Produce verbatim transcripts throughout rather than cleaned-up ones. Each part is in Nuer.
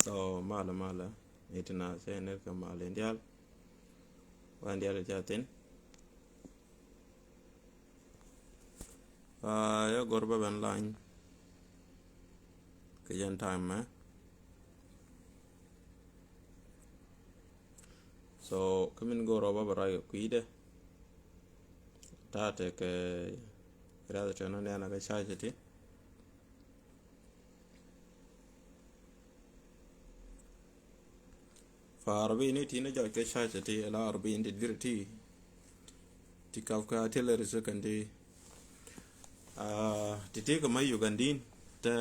So malä malä, iti na cɛ ner kɛ mal in dial. Wan dial ca thin. Ah, ya gor ba ben lany kɛ jɛn time mɛ. So kä min gor ba ba rai kɛ kui̱dɛ. Ta te kɛ rat te na nɛna kɛ charge ti. Fa arbi ni ti ni jɔc kɛ charge ti, la arbi ni ti diri ti. Ti kap ka artillery second ti. Ah, ti ti kɛ ma Ugandin te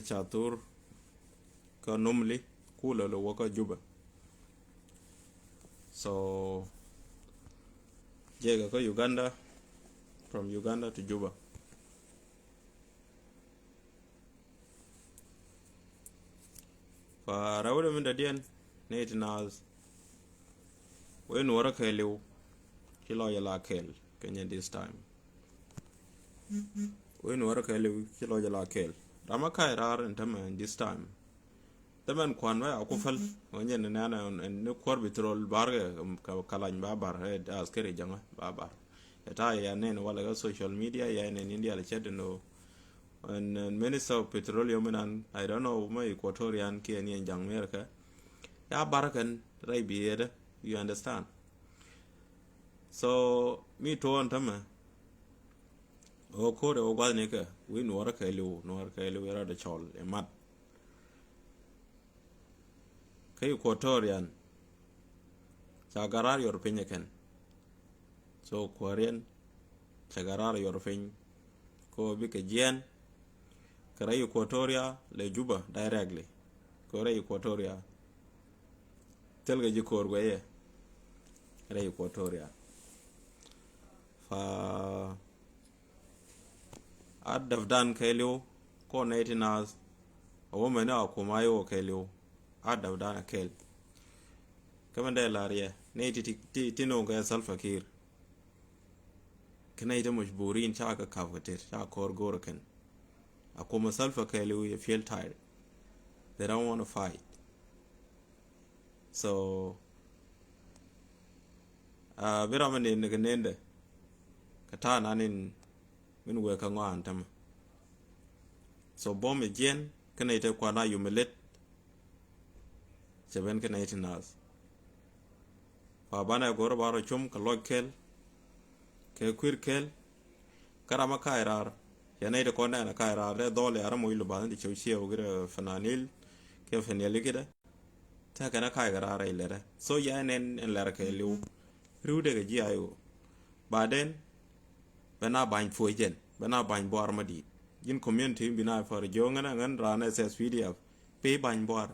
ca thur ka Numli, kulɛ lo wä ka Juba. So jɛ kɛ ka Uganda, from Uganda to Juba. Fa rɛwdɛ min dɔ̱diɛn ni ti naath. Wee nuɔrä kɛɛliw ci lɔcɛ la kɛɛl kɛ nyɛ this time. Wee nuɔrä kɛɛliw ci lɔcɛ la kɛɛl. Ram a ka̱c raar in tämɛ in this time. Tämɛn kuan bä a ku päl wä nyɛ ni nɛn ni kuɔr bi thirol bar kɛ kalany ba bar ɛ askeri jaŋä ba bar. Ɛ ta̱a̱ yɛ nɛn walɛ kä social media yɛ nɛn in dial cɛ dino. And, and Minister of Petroleum inan, I don't know, ma Equatorian kiɛ ni ɛn jaŋ America. Ya bar kɛn rɛy bi yɛdɛ, you understand? So mi tuɔɔn tämɛ. O kore o guath ni kɛ wi nuɔrɛ kɛ liw, nuɔrɛ kɛ liw yɛrɛ de cɔl imat. Kä Equatorian ca garar yɔr piny kɛn. So kuäriɛn ca garar yɔr piny. Ko bikɛ jiɛn kɛ rɛy Equatoria lɛ Juba directly. Ko rɛy Equatoria thil kɛ ji̱ ko̱o̱r guɛyɛ rɛy Equatoria. Fa a däpdan kɛɛliw kɔn nɛy ti naath a wä mɛni a kum a yio̱w kɛɛliw. A däpdan a kɛɛl. Kä mɛn dee lar yɛ nɛy ti, ti, ti, ti no̱o̱ŋ kɛ Salva Kiir. Kä nɛy ti muc burin ca kɛ kap kɛ tet ca kɔr go̱o̱r kɛn. A kum a Salva kɛɛliw yɛ feel tired. They don't want to fight. So a bi ram ni ni kɛ nendɛ kɛ ta̱a̱ nan in min wee kä ŋɔan tämɛ. So bom ijiɛn kä nɛy te kuan a yum ilet. Cɛ ben kä nɛy ti naath. Fa banɛ go̱r ba rɔ cum kɛ lɔc kɛl kɛ kuir kɛl. Kä ram a ka̱a̱c raar cɛ nɛy ti kɔn nɛn a ka̱a̱c raar dee dhɔl yɛ ram moc lubath ni ti cɛw ciɛw kidɛ fɛnanil kɛ fɛniɛl ikidɛ. Te kɛn a ka̱a̱c kɛ raar rɛy lɛrɛ. So yɛ ɛn ɛn ɛn lɛr kɛ liw. Ri̱w dee kɛ ji̱ a i̱ ɣöö baden bɛ na ba̱ny puɔ̱c jɛn bɛ na ba̱ny buar ma di̱i̱t. Ji̱n community bi na far jiö ŋän a ŋän raan S S P D F. Pey ba̱ny buar.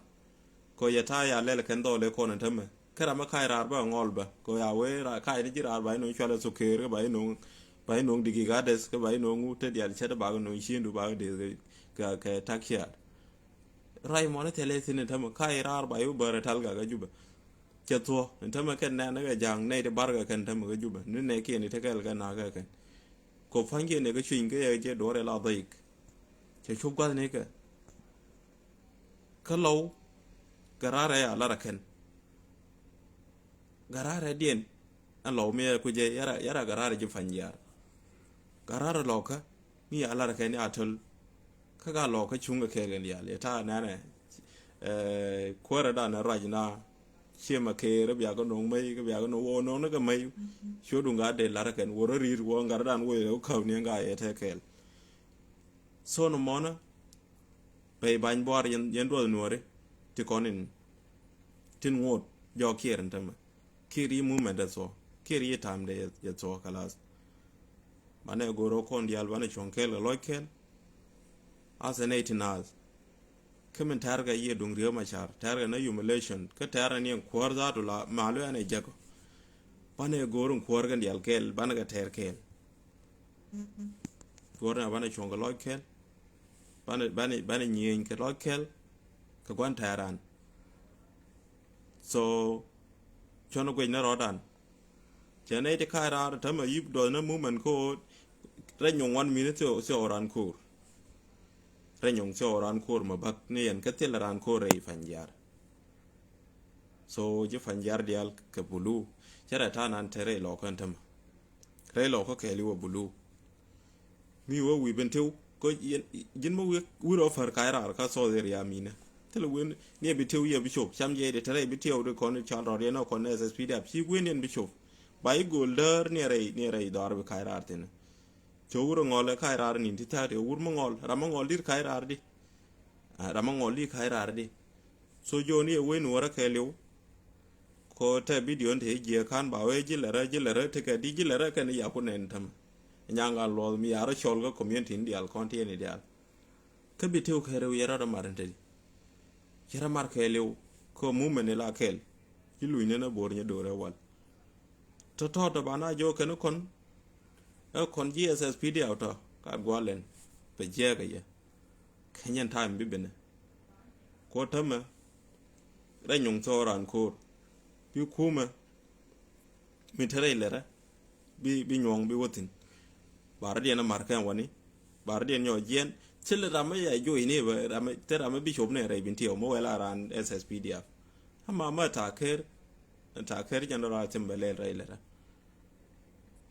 Kɛ yɛ ta̱a̱ ya lɛl kɛn dhɔl ɛ kɔn in tämɛ kä ram mi ka̱c raar bä ŋɔl bä kɛ ya wee ka̱c ni ji̱ raar ba i̱ no̱o̱ŋ cualɛ thuker kä ba i̱ no̱o̱ŋ ba i̱ no̱o̱ŋ digik adeth kä ba i̱ no̱o̱ŋ te dial cät ba kɛ no̱o̱ŋ ciëndu ba kɛ deth kɛ takiat. Ray mɔni thilɛ thi̱n in tämɛ ka̱c raar ba i̱ bärɛ tal gak kä Jubɛ. Cɛ thuɔ̱ in tämɛ kɛn nɛn kɛ ja̱a̱ŋ nɛy ti barkɛ kɛn tämɛ kä Jubɛ ni nɛy kiɛn i̱ te kɛl kɛn na̱a̱k kɛ kɛn. Kɛ pua̱nykiɛn i̱ kä cuiny kä yɛ jɛ duɔ̱ɔ̱r ɛ la dhɔyik. Cɛ cup gua̱thnikɛ. Kä Lɔw gɛ raarɛ a lar a kɛn. Gɛ raarɛ diɛn ɛn Lɔw mi ɛ kucɛ yara yara gɛ raarɛ ji̱ Panyiar. Gɛ raarɛ Lɔw kä mi a lar a kɛn a töl. Kä ka Lɔw kä cuŋ kɛ kɛɛl kɛn diaal yɛ ta̱a̱ nɛnɛ. Kuäärɛ dan ɛ ruac na ciɛ ma keer ɛ bia kä no̱o̱ŋ mäc kä bia kä no̱o̱ŋ wä no̱o̱ŋ ni kɛ mäc. Cuɔ duŋ ka dee lar a kɛn wä rɔ ri̱i̱t wä ŋa̱r dan wä yɛ kä käp ni ŋa yɛ te kɛɛl. So ni mɔnä. Bɛ i̱ ba̱ny buar yɛn duɔth nuɔri ti kɔn in tin ŋot jɔɔk kiɛɛr in tämɛ. Kiɛɛr i̱ mumɛn dɛ thuɔ kiɛɛr i̱ tamdɛ yɛ thuɔ kɛ lath. Banɛ go̱o̱r ɣä kɔn diaal banɛ cuɔ̱ŋ kɛɛl kɛ lɔc kɛɛl. Athɛ nɛy ti naath. Kä min tɛ̈rkɛ yiëë duŋ riek ma ca̱r tɛ̈rkɛ nä humiliation kä tɛ̈rnɛ ni ɛn kuäär dhaatu la malu ɛn ɛ jek ɔ. Banɛ go̱o̱r in kuäär kɛn diaal kɛɛl banɛ kɛ tɛɛr kɛɛl. Go̱o̱r nɛ banɛ cuɔ̱ŋ kɛ lɔc kɛl. Banɛ banɛ banɛ nyieny kɛ lɔc kɛl. Kɛ gua̱n tɛɛran. So cuɔ̱n guic ni rɔɔdan. Cɛ nɛy ti ka̱a̱c raar tämɛ yip duɔth ni mumɛn ko̱o̱t. Rɛy nyuɔ̱ŋ wan mi̱ni thiɔw thiɔw ran ko̱o̱r. Rɛy nyuɔ̱ŋ thiɔw ran ko̱o̱r mɛ bäk ni yɛn kä thilɛ ran ko̱o̱r rɛy Panyiar. So ji̱ Panyiar diaal kɛ bulu. Cɛ rɛ ta̱a̱ nan te rɛy lɔkä ɛn tämɛ. Rɛy lɔkä kɛɛliw ɛ bulu. Mi wä wi̱i̱ ben tiw kä yɛn ji̱n mi wi̱i̱ wi̱i̱ rɔ pär ka̱c raar kä South area minä. Thilɛ wen ni ɛ bi tiw yɛ bi cop cam jɛ di te rɛy bi tiw di kɔn i̱ cal rɔɔd yɛn ɔ kɔn SSPDF ci wen yɛn bi cop. Ba i̱ go̱o̱l däär ni ɛ rɛy ni ɛ rɛy dhɔaar bi ka̱c raar thi̱n. Cɛ wur ɛ ŋɔl ɛ ka̱c raar ni̱n ti thirty wur mi ŋɔl ram mi ŋɔl di̱t ka̱c raar di. Ram mi ŋɔl di̱t ka̱c raar di. So jo̱o̱n i̱ ɛ wen wärä kɛɛliw. Ko tɛ bidio ni te jiɛ ka̱n ba wee ji̱ lɛ rä ji̱ lɛ rä tekɛ di ji̱ lɛ rä kɛn i̱ yaku nɛn tämɛ. Nyaŋ gal luɔth mi ya̱r cɔl kä community ni diaal kɔn tiɛni diaal. Kä bi tëë kɛɛliw yɛ rä rä mar ni te di. Cɛ rä mar kɛɛliw kä mumɛn ila kɛɛl. Ci luny ni na bo̱o̱r nyɛ do̱rɛ wal. Tɔ̱tɔ̱ tɔ ba na jiɔ kɛn kɔn. Ɛ kɔn ji̱ SSPDF tɔ ka gualɛn. Bɛ jiɛɛk ɛ yɛ. Kɛ nyɛn ta̱a̱ mi bi binɛ. Kuɔ tämɛ rɛ nyuŋ thɔɔran ko̱o̱r. Bi kumɛ mi te rɛy lɛrɛ bi bi nyuɔ̱ŋ bi wä thi̱n. Ba rɔ̱diɛn a ma̱r kɛn wani ba rɔ̱diɛn nyɔk jiɛn. Thilɛ ram mi yɛ joc ni bɛ ram mi te ram mi bi cop ni rɛy bin tiɛw mi wɛl a raan SSPDF. Ama ma ta̱a̱ ker ta̱a̱ ker jɛn rɔ raa thim bɛ lɛl rɛy lɛrɛ.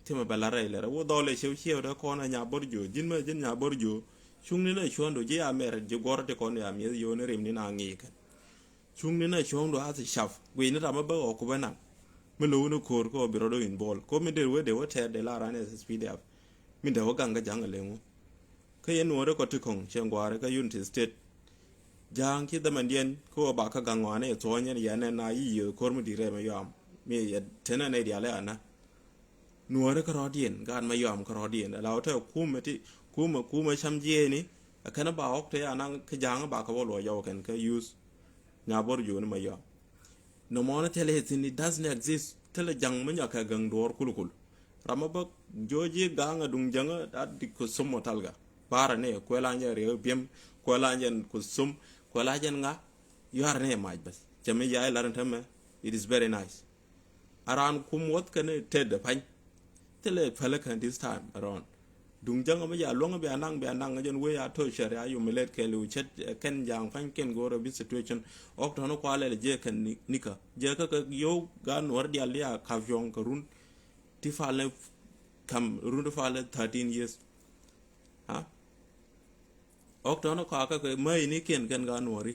Thimɛ bɛ la rɛy lɛrɛ wä dhɔl ɛ ciew ciew dee kɔn ɛ nya bor juɔ ji̱n mɛ ji̱n nya bor juɔ. Cuŋni nɛ cuɔ̱ndu ji̱ ya mɛr ji̱ guɔr ti kɔn ya mi̱eth yio̱o̱ni rim ni na ŋi̱i̱ kɛn. Cuŋni nɛ cuɔ̱ŋdu a thi cap gui̱ni ram mi bä ɣɔk ku bä naŋ. Mi lo̱w ni ko̱o̱r kä ɣɔk bi rɔ̱ do̱ in bɔɔl ko mi der wee dee wä tɛɛr dee la ran ɛ SSPDF. Mi dee wä gaŋ kä ja̱ŋ ɛ leŋ wä. Kä yɛn nuɔɔri kɔ ti kɔŋ cɛ ŋuaari kä Unity State. Ja̱a̱ŋ ci dhämɛndiɛn kä ɣöö ba kä gaŋ ŋɔaani ɛ thuɔ̱ɔ̱ny ɛn yɛn ɛn a yiëë ko̱r mi di̱t rɛm ɛ yɔam mi yɛ tenɛ nɛy diaal ɛ ana. Nuɔɔri kä rɔ̱diɛn gaat mɛ yɔam kä rɔ̱diɛn ala wä tɛ kumɛ ti kumɛ kumɛ cam jiɛɛni. Ɛ kɛn ba ɣɔk te ana kä ja̱a̱ŋ ba kä wä luɔc yɔw kɛn kä yuth. Nya bor juuni mɛ yɔam. Nɔmɔni thilɛ ithin, it doesn't exist. Thilɛ ja̱ŋ mi nyakɛ gäŋ duɔɔr kulkul. Ram mi bä jo̱o̱c i̱ ga̱a̱ŋ a duŋ jäŋä a dik ku thum mɔ talga. Ba̱a̱rä ni kuɛ la nyɛ riɛk biɛm kuɛ la nyɛ ku thum kuɛ la jɛn ŋa. Yua̱r ni mac bäth cɛ mi ya̱a̱ ilar ni tämɛ. It is very nice. A raan kum wäth kɛn tet dɛ pa̱ny. Thilɛ pälikä this time around. Duŋ jäŋä mi ja luäŋä bia naŋ bia naŋ jɛn wee a to̱ cɛr ya yum ilɛt kɛɛliw cɛt kɛn ja̱a̱ŋ pa̱ny kɛn go̱o̱rä bi situation. Ɣɔk tɔ̱nä kualɛ lɛ jiɛ kɛn nikä jiɛ kä kɛ yo̱o̱k gaat nuɔ̱ɔ̱r diaal di a ka̱p cuɔ̱ŋ kɛ run. Ti palɛ kam run ti palɛ thirteen years. Ha. Ɣɔk tɔ̱nä kɔakä kɛ mäyinikiɛn kɛn gaat nuɔ̱ɔ̱ri.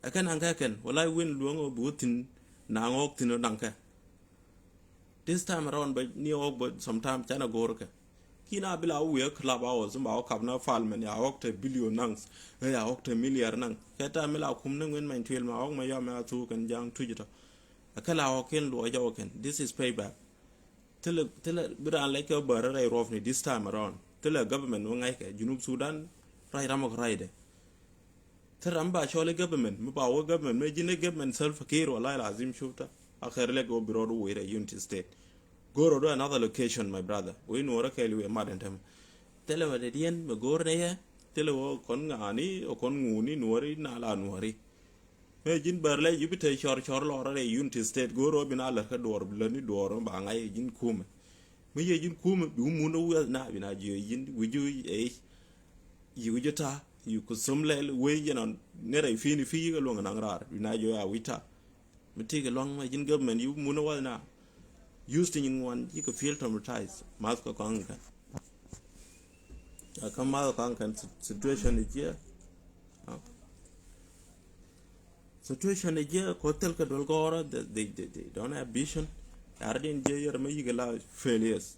Ɛ kɛn naŋkɛ kɛn wala wi̱n luäŋä bi wä thi̱n. Naŋ ɣɔk thi̱n naŋkɛ. This time around bä ni ɣɔk bä sometime canɛ go̱o̱r kɛ. Ki na bi la wä wiɛ club hours ba wä kap na parliament ya ɣɔk te billion naŋ. Ɛ ya ɣɔk te milliard naŋ kɛ ta mi la kum ni ŋuin many tuil ma ɣɔk ma yɔm ya thuk kɛn ja̱a̱ŋ tuc tɔ. Ɛ kɛ la ɣɔk kin luɔc ɣɔk kɛn this is payback. Thilɛ thilɛ bi raan lɛc kɛ bä rɛ rɛy ruɔfni this time around. Thilɛ government wä ŋa̱ckɛ Junub Sudan. Rac ramɔ kɛ racdɛ. Thil ram ba cɔl i̱ government mi ba wä government mi ji̱n i̱ government Salva Kiir wallahi lazim shufta. Akhir lek wä bi rɔɔd wä rɛ Unity State. Go̱o̱r rɔɔd another location my brother wä i̱ nuɔɔrä kɛɛl i̱ wëë mat ɛn tämɛ. Thilɛ wä dee diɛn mi go̱o̱r ni yɛ. Thilɛ wä kɔn ŋaani wä kɔn ŋuuni nuɔɔri na la nuɔɔri. Mëë ji̱n bär lɛ ji̱ bi te cɔr cɔr lɔrä rɛy Unity State go̱o̱r wä bi na lät kä duɔɔr bi lät ni duɔɔr mi ba ŋa̱c ji̱n kumɛ. Mi yɛ ji̱n kumɛ bi wä mun wä na bi na jiö ji̱n wi̱c ji̱ ɛ i̱. Yiku ji̱ ta̱a̱ yiku thum lɛl wee yɛn ɔn ni rɛy pi̱i̱ni pi̱i̱ kɛ luäŋ naŋ raar bi na jiö a wi̱c ta̱a̱. Mi ti kɛ luaŋ mɛ ji̱n government yi̱ mun wä na. Use ti nyin ŋuan ji̱ kɛ feel traumatized math kɛ kɔaŋ kɛn. A kä math kɔaŋ kɛn situation i̱ jiɛ. Situation i̱ jiɛ kɔ thil kɛ duel gɔɔrä they they they don't have vision. Yar din jiɛ yɛr mɛ yi̱ kɛ la failures.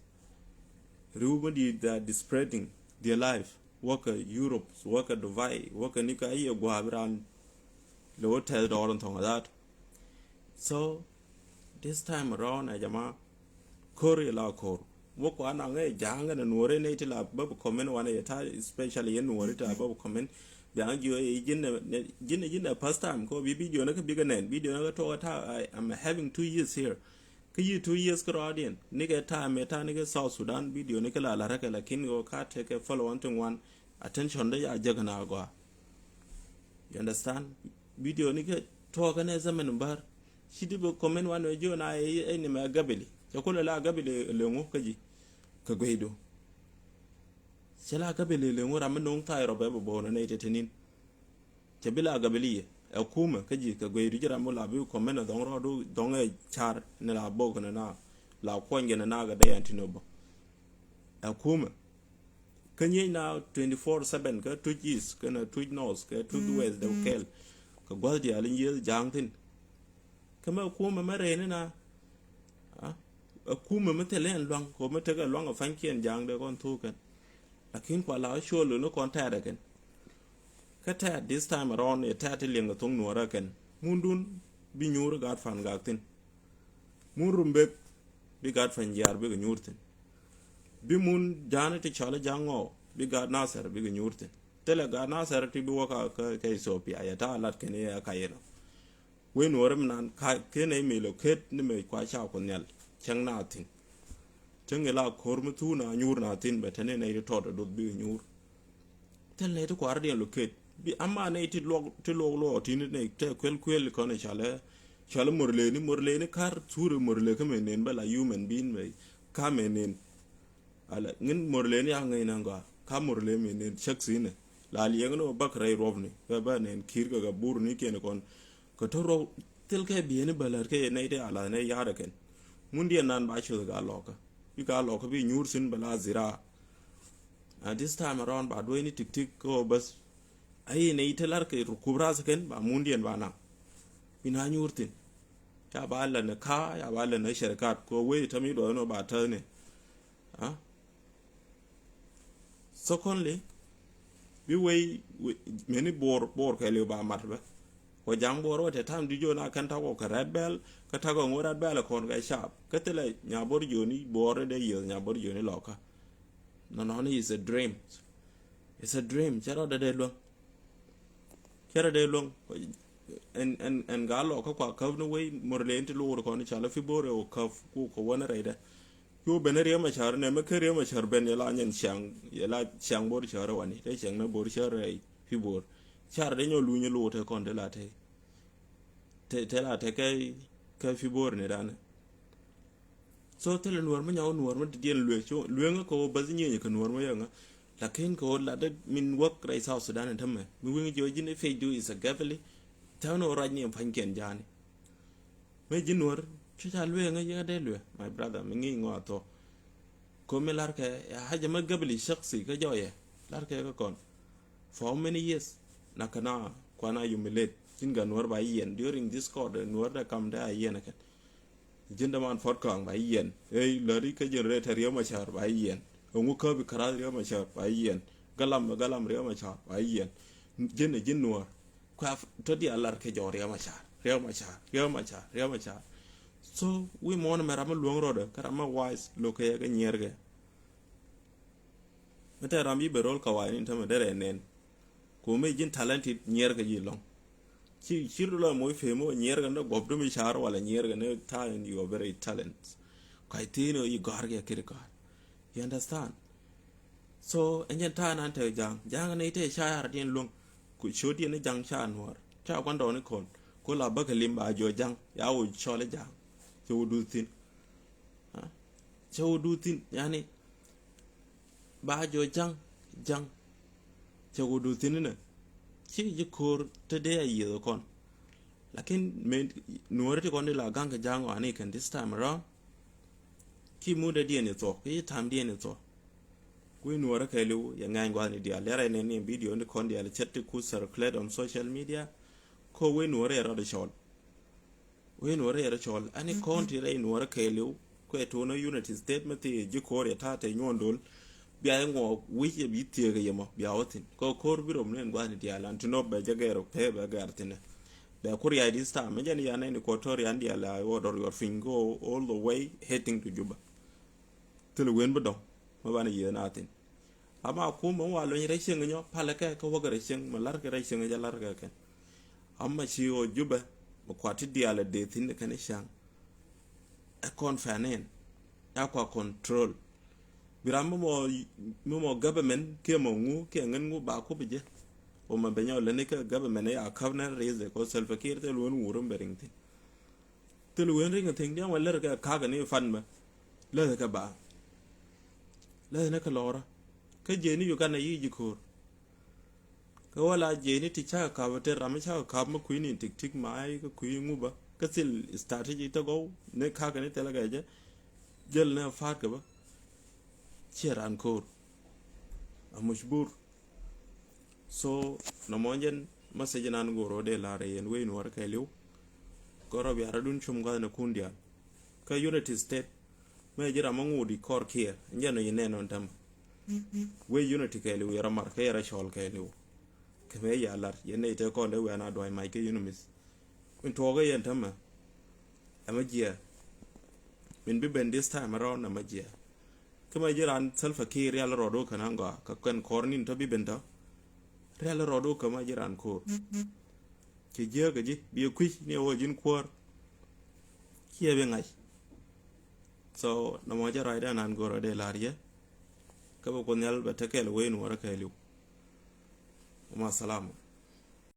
Riw mɛ di they are disparaging their life. Wäkɛ Europe, wäkɛ Dubai, wäkɛ ni ka i̱ gua̱a̱ bi raan. Lɛ wä tɛth dɔɔr in thɔŋ a that. So this time around ɛ jama ko̱r ila ko̱r. Wä kua naŋ ɛ ja̱a̱ŋ ɛn nuɔ̱ɔ̱ri nɛy ti la bä bi comment wanɛ yɛ ta̱a̱ especially yɛ nuɔ̱ɔ̱ri ti la bä bi comment. Ja̱a̱ŋ jiö ɛ ji̱n ɛ ji̱n ɛ ji̱n ɛ first time kɔ bi video ni kä bikɛ nɛn video ni kä tuɔk ɛ ta̱a̱ I am having two years here. Kä yi two years kä rɔɔdiɛn nikɛ ta̱a̱ mɛ ta̱a̱ nikɛ South Sudan video nikɛ la la̱rä kɛ lakin kɔ ka tekɛ follow on ti ŋuan. Attention dee ya jek na gɔaa. You understand? Video ni kɛ tuɔɔkä ni zaman bär. Ci di bä comment wan wee jiö na ɛ ni mɛ gabili cɛ kulɛ la gabili leŋu kä ji̱. Kä gueydu cɛ la gabili leŋu ram mi no̱o̱ŋ tha̱a̱c rɔ bɛ bä bo̱o̱n ni tɛ tinin. Cɛ bi la gabili yɛ Ɛ kumɛ kä ji̱ kɛ guey ri ji̱ ram mi la bi kɔmɛn ɛ dhɔŋ rɔɔdu dhɔŋ ɛ car ni la bok ni na la kuɔny gɛn ɛ na kɛ dee ɛn tin ɔ bä. Ɛ kumɛ kä nyiec na twenty four seven kä tuc east kɛnɛ tuc north kɛ tuc west dee kɛl kɛ gua̱th diaal in yieth ja̱a̱ŋ thin. Kä mɛ kumɛ mɛ rɛy ni na a kumɛ mi thilɛ ɛn luaŋ kɛ mi tekɛ luaŋ ɛ pa̱nykiɛn ja̱a̱ŋ dee kɔn thuk kɛn. Lakin kua la cuɔl ni kɔn tɛɛt ɛ kɛn. Kä tɛɛt this time around ɛ tɛɛt ti liɛŋ kɛ thoŋ nuɔɔr ɛ kɛn. Mundun bi nyuur gat pan gak thin. Mun Rumbek bi gat pan jiaar bikɛ nyuur thin. Bi mun ja̱a̱ni ti cɔl ɛ ja̱a̱ŋ ŋɔw bi gat Nasir bikɛ nyuur thin. Thilɛ gat Nasir ti bi wä kä Ethiopia yɛ ta̱a̱ lat kɛn yɛ ka yɛn ɔ. Wec nuɔɔri mi nan ka ken ɛ mi lo ket ni mɛ kua ca ku nhial cäŋ na thin. Cäŋ ila ko̱r mi thuu na nyuur na thin bɛ te ni nɛy ti tɔt a duth bi nyuur. Thil nɛy ti kuarädiɛn lo ket bi ama nɛy ti luɔk ti luɔk luɔk ti ni nɛy te kuel kuel kɔn ɛ calɛ calɛ morleni morleni kar thuri morle kä mɛ nen bɛ la human being mɛ ka mɛ nen. Ala ŋin morleni a ŋäc na gɔaa ka morle mi ni cäk thi̱n la liɛŋ ni bak rɛy ruɔpni bɛ bɛ nɛn ki̱r kɛ kɛ burni kiɛn kɔn. Kɛ tɔ̱ ruɔp thil kɛ bieni bä lät kɛ nɛy ti ala nɛy ya̱r kɛn. Mundiɛn nan ba cuth gaa lɔkä bi gaa lɔkä bi nyuur thi̱n bä la zira. And this time around ba duecni tik tik kɛ ɣöö bäth. Ayi nɛy ti lar kɛ rukup rath kɛn ba mundiɛn ba naŋ. Bi na nyuur thi̱n ca ba lät ni ka ca ba lät ni cɛrkat kɛ ɣöö wec itämi duɔth ni ba täthni. Secondly, bi wei meni bor bor kɛ liw ba mat bä. Kɔ jaŋ bor wä tɛ tam di jo na kɛn takɔ kɛ red bell kɛ takɔ ŋo red bell kɔn kɛ sharp kɛ thilɛ nya bor joni bor de yieth nya bor joni lɔkä. Nɔnɔni is a dream. Is a dream cɛ rɔ dɛ dɛ luäŋ. Cɛ rɔ dee luäŋ ɛn ɛn ɛn gaa lɔkä kua käp ni wei mor len ti luur kɔn i̱ ca lä fi bo̱o̱r ɛ wä käp ku kɛ wä ni rɛydɛ. Cu ben i̱ riɛm a ca̱r nɛ mi kä riɛm a ca̱r ben yɛ la nyɛn ciaŋ yɛ la ciaŋ bo̱o̱r ca̱r ɛ wani te ciaŋ ni bo̱o̱r ca̱r ɛ fi bo̱o̱r. Ca̱r dee nyɔ luny i̱ luur te kɔn te la te te la te kɛ kɛ fi bo̱o̱r ni danɛ. So thilɛ nuɔr mi nyɔk nuɔr mi didiɛn lueŋ cu lueŋä kɛ wä bäth nyieny kɛ nuɔr mi yɛŋä. Lakin kɛ wä latdä min wäk rɛy South Sudan in tämɛ mi wi̱ŋ jiɔ ji̱n i̱ page du is a gavili. Tɛ̈n wä ruac ni in pa̱nykiɛn ja̱a̱ni. Mi ji̱ nuɔr cu ca lueŋä yɛ dee lueŋ my brother mi ŋi̱i̱c ŋɔa thok. Komi larkɛ ya haja ma gabili shaksi kä jɔyɛ larkɛ kä kɔn. For how many years? Na kana kuana humiliate. Jin ga nuɔr ba yiɛn during this court nuɔr da kam da yiɛn kan. Jin da man fort kang ba yiɛn. Ei lari ka jin reta riama char ba yiɛn. Ngu ka bi kara riama char ba yiɛn. Galam galam riama char ba yiɛn. Jin jin nuɔr. Kua todi alar ke jɔ riama char riama char riama char riama char. So wi mon me rama luong rode ka rama wise lo ke ga nyier ge. Mi te ram yi be rol kawai ni tame dere nen. Ku mi jin talented nyier ke yi long. Ci cir lo mo femo nyier ke ne gob dumi char wala nyier ke ne ta in your very talents. Kai tino yi gar ke kir gar. You understand? So en jen ta nan te jang jang ne te char din long. Ku chodi ne jang cha nuar cha kwando ni kon. Ku la bakalim ba jo jang ya wo chole jang. Cho du thin. Cɛ wä duut thi̱n yani ba jɔ ja̱ŋ ja̱ŋ. Cɛ wä duut thi̱n inɛ ci ji̱ ko̱o̱r te dee a yiëth kɔn. Lakin mi nuɔ̱ɔ̱ri ti kɔn di la ga̱ŋ kɛ ja̱ŋ wani kɛn this time around. Ki mudɛ diɛn i thuɔk ki tam diɛn i thuɔk. Kui̱ nuɔ̱ɔ̱rä kɛɛliw yɛ ŋa̱ny gua̱thni diaal yɛrɛ nɛn ni video ni kɔn diaal cɛ ti ku circulate on social media. Ko wee nuɔ̱ɔ̱rä yɛ rɔɔdɛ cɔl. Wee nuɔ̱ɔ̱rä yɛ rɔɔdɛ cɔl ani kɔn ti rɛy nuɔ̱ɔ̱rä kɛɛliw kuɛ tuunä Unity State mi thii ji̱ ko̱o̱r yɛ ta̱a̱ tɛ nyuɔ̱ɔ̱n dol. Bia yɛ ŋuɔ wi̱c yɛ bi thieekä yɛ mɔ bia wä thi̱n ko ko̱o̱r bi rom ni ɛn gua̱thni diaal an ti nɔp bɛ jɛ gɛɛr pee bɛ gɛɛr thi̱n. Bɛ ku riac this time mi jɛn yan ɛn Equatorian diaal a wä dɔr yuɔr piny ko all the way heading to Juba. Thil wen bi dɔ̱ŋ mi banɛ yiëë na thi̱n. Ama kum mi wa luny rɛy cieŋ nyɔ palɛ kɛ kä wäkɛ rɛy cieŋ mi larkɛ rɛy cieŋ jɛ larkɛ kɛn. Ama ci ɣöö Jubɛ mi kuat ti diaal ɛ dee thi̱n kɛn i̱ ca̱ŋ. Ɛ kɔn fɛn in ɛ kua control. Bi ram mi mɔ mi mɔ government kiɛ mɔ ŋu kiɛ ŋän ŋu ba kup jɛ. Wä mɛ bɛ nyɔ leni kä government ya cabinet race kɔ Salva Kiir thil wen wur mi bɛ riŋ thi̱n. Thil wen riŋ thi̱n diaŋ wä lär kɛ kak ni fan mɛ. Lär kɛ ba lär ni kɛ lɔra. Kä jɛ ni Uganda yi ji̱ ko̱r. Kä wala jiɛcni ti cakɛ kap ɛ te ram mi cakɛ kap mi kui̱ni tik tik ma i̱ kä kui̱ ŋuba kä thil strategy te gɔw ni kakɛ ni thilɛ kɛ jɛ. Jäl ni a fa̱a̱t kɛ bä. Ciɛ ran ko̱o̱r. A muc bur. So nɔmɔ jɛn message nan go̱o̱r wä dee la̱r yɛn wec nuɔr kɛɛliw. Gɔrɔ biarä dun cum gath ni kun diaal. Kä Unity State. Mɛ ji̱ ram a ŋuudi kɔr kiɛ jɛn nɔ yi nɛn nɔn tämɛ. Wec Unity kɛɛliw yɛrɛ mar kä yɛrɛ cɔl kɛɛliw. Kɛ mɛ ya lar yɛn nɛy tɛ kɔn dee wian a duac mac kä Unimith. Min tuɔɔk kä yɛn tämɛ. Ɛmɛ jiɛ. Min bi ben this time around ɛmɛ jiɛ. Kä mɛ ji̱ ran Salva Kiir rial rɔɔd wä kɛn aŋgɔa kɛ kɛn kɔr nin tɔ bi ben tɔ. Rial rɔɔd wä kɛ mɛ ji̱ ran ko̱o̱r. Cɛ jiääk kä ji̱ bi ɛ kui̱c ni ɛ wä ji̱n kuäär. Ciɛ bi ŋa̱c. So nɔmɔ jɛ ruacdan an go̱rä dee la̱r yɛ. Kä bɛ Kuoth Nhial bɛ tekɛl wee nuɔrä kɛɛliw. Ma salama.